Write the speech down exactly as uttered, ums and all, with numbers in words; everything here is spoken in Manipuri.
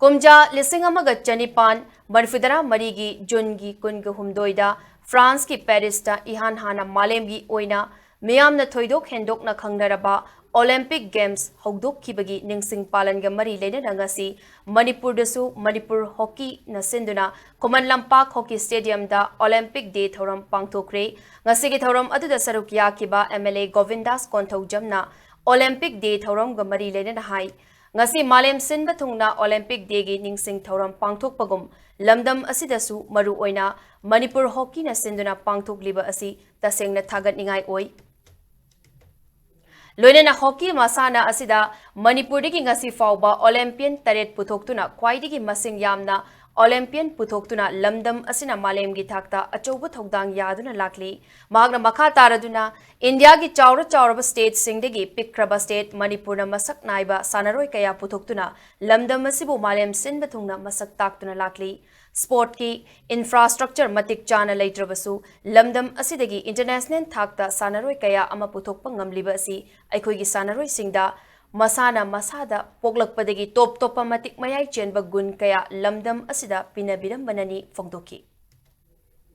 ꯀꯨꯝꯖꯥ ꯂꯤꯁꯤꯡ ꯑꯃꯒ ꯆꯅꯤꯄꯥꯟ ꯃꯔꯤꯐꯨꯇꯔꯥ ꯃꯔꯤꯒꯤ ꯖꯨꯟꯒꯤ ꯀꯨꯟꯒ ꯍꯨꯝꯗꯣꯏꯗ ꯐ꯭ꯔꯥꯟꯁꯀꯤ ꯄꯦꯔꯤꯁꯇ ꯏꯍꯥꯟ ꯍꯥꯟꯅ ꯃꯥꯂꯦꯝꯒꯤ ꯑꯣꯏꯅ ꯃꯤꯌꯥꯝꯅ ꯊꯣꯏꯗꯣꯛ ꯍꯦꯟꯗꯣꯛꯅ ꯈꯪꯅꯔꯕ ꯑꯣꯂꯦꯝꯄꯤꯛ ꯒꯦꯝꯁ ꯍꯧꯗꯣꯛꯈꯤꯕꯒꯤ ꯅꯤꯡꯁꯤꯡ ꯄꯥꯂꯟꯒ ꯃꯔꯤ ꯂꯩꯅꯅ ꯉꯁꯤ ꯃꯅꯤꯄꯨꯔꯗꯁꯨ ꯃꯅꯤꯄꯨꯔ ꯍꯣꯀꯤꯅ ꯁꯤꯟꯗꯨꯅ ꯈꯨꯃꯟ ꯂꯝꯄꯥꯛ ꯍꯣꯀꯤ ꯁ꯭ꯇꯦꯗꯤꯌꯝꯗ ꯑꯣꯂꯦꯝꯄꯤꯛ ꯗꯦ ꯊꯧꯔꯝ ꯄꯥꯡꯊꯣꯛꯈ꯭ꯔꯦ꯫ ꯉꯁꯤꯒꯤ ꯊꯧꯔꯝ ꯑꯗꯨꯗ ꯁꯔꯨꯛ ꯌꯥꯈꯤꯕ ꯑꯦꯝ ꯑꯦꯜ ꯑꯦ ꯒꯣꯕꯤꯟꯗꯥꯁ ꯀꯣꯟꯊꯧꯖꯝꯅ ꯑꯣꯂꯦꯝꯄꯤꯛ ꯗꯦ ꯊꯧꯔꯝꯒ ꯃꯔꯤ ꯂꯩꯅꯅ ꯍꯥꯏ, ꯉꯁꯤ ꯃꯥꯂꯦꯝ ꯁꯤꯟꯕ ꯊꯨꯡꯅ ꯑꯣꯂꯦꯝꯄꯤꯛ ꯗꯦꯒꯤ ꯅꯤꯡꯁꯤꯡ ꯊꯧꯔꯝ ꯄꯥꯡꯊꯣꯛꯄꯒꯨꯝ ꯂꯝꯗꯝ ꯑꯁꯤꯗꯁꯨ ꯃꯔꯨꯑꯣꯏꯅ ꯃꯅꯤꯄꯨꯔ ꯍꯣꯀꯤꯅ ꯁꯤꯟꯗꯨꯅ ꯄꯥꯡꯊꯣꯛꯂꯤꯕ ꯑꯁꯤ ꯇꯁꯦꯡꯅ ꯊꯥꯒꯠꯅꯤꯡꯉꯥꯏ ꯑꯣꯏ꯫ ꯂꯣꯏꯅꯅ ꯍꯣꯀꯤ ꯃꯁꯥꯟꯅ ꯑꯁꯤꯗ ꯃꯅꯤꯄꯨꯔꯗꯒꯤ ꯉꯁꯤ ꯐꯥꯎꯕ ꯑꯣꯂꯦꯝꯄꯤꯌꯟ ꯇꯔꯦꯠ ꯄꯨꯊꯣꯛꯇꯨꯅ ꯈ꯭ꯋꯥꯏꯗꯒꯤ ꯃꯁꯤꯡ ꯌꯥꯝꯅ ꯑꯣꯂꯦꯝꯄꯤꯌꯟ ꯄꯨꯊꯣꯛꯇꯨꯅ ꯂꯝꯗꯝ ꯑꯁꯤꯅ ꯃꯥꯂꯦꯝꯒꯤ ꯊꯥꯛꯇ ꯑꯆꯧꯕ ꯊꯧꯗꯥꯡ ꯌꯥꯗꯨꯅ ꯂꯥꯛꯂꯤ꯫ ꯃꯍꯥꯛꯅ ꯃꯈꯥ ꯇꯥꯔꯗꯨꯅ ꯏꯟꯗꯤꯌꯥꯒꯤ ꯆꯥꯎꯔ ꯆꯥꯎꯔꯕ ꯁ꯭ꯇꯦꯠꯁꯤꯡꯗꯒꯤ ꯄꯤꯛꯈ꯭ꯔꯕ ꯁ꯭ꯇꯦꯠ ꯃꯅꯤꯄꯨꯔꯅ ꯃꯁꯛ ꯅꯥꯏꯕ ꯁꯥꯟꯅꯔꯣꯏ ꯀꯌꯥ ꯄꯨꯊꯣꯛꯇꯨꯅ ꯂꯝꯗꯝ ꯑꯁꯤꯕꯨ ꯃꯥꯂꯦꯝ ꯁꯤꯟꯕ ꯊꯨꯡꯅ ꯃꯁꯛ ꯇꯥꯛꯇꯨꯅ ꯂꯥꯛꯂꯤ꯫ ꯁ꯭ꯄꯣꯔꯠꯀꯤ ꯏꯟꯐ꯭ꯔꯥꯁ꯭ꯇ꯭ꯔꯛꯆꯔ ꯃꯇꯤꯛ ꯆꯥꯅ ꯂꯩꯇ꯭ꯔꯕꯁꯨ ꯂꯝꯗꯝ ꯑꯁꯤꯗꯒꯤ ꯏꯟꯇꯔꯅꯦꯁꯅꯦꯜ ꯊꯥꯛꯇ ꯁꯥꯟꯅꯔꯣꯏ ꯀꯌꯥ ꯑꯃ ꯄꯨꯊꯣꯛꯄ ꯉꯝꯂꯤꯕ ꯑꯁꯤ ꯑꯩꯈꯣꯏꯒꯤ ꯁꯥꯟꯅꯔꯣꯏꯁꯤꯡꯗ ꯃꯁꯥꯅ ꯃꯁꯥꯗ ꯄꯣꯛꯂꯛꯄꯗꯒꯤ ꯇꯣꯞ ꯇꯣꯞꯄ ꯃꯇꯤꯛ ꯃꯌꯥꯏ ꯆꯦꯟꯕ ꯒꯨꯟ ꯀꯌꯥ ꯂꯝꯗꯝ ꯑꯁꯤꯗ ꯄꯤꯅꯕꯤꯔꯝꯕꯅꯅꯤ ꯐꯣꯡꯗꯣꯛꯈꯤ꯫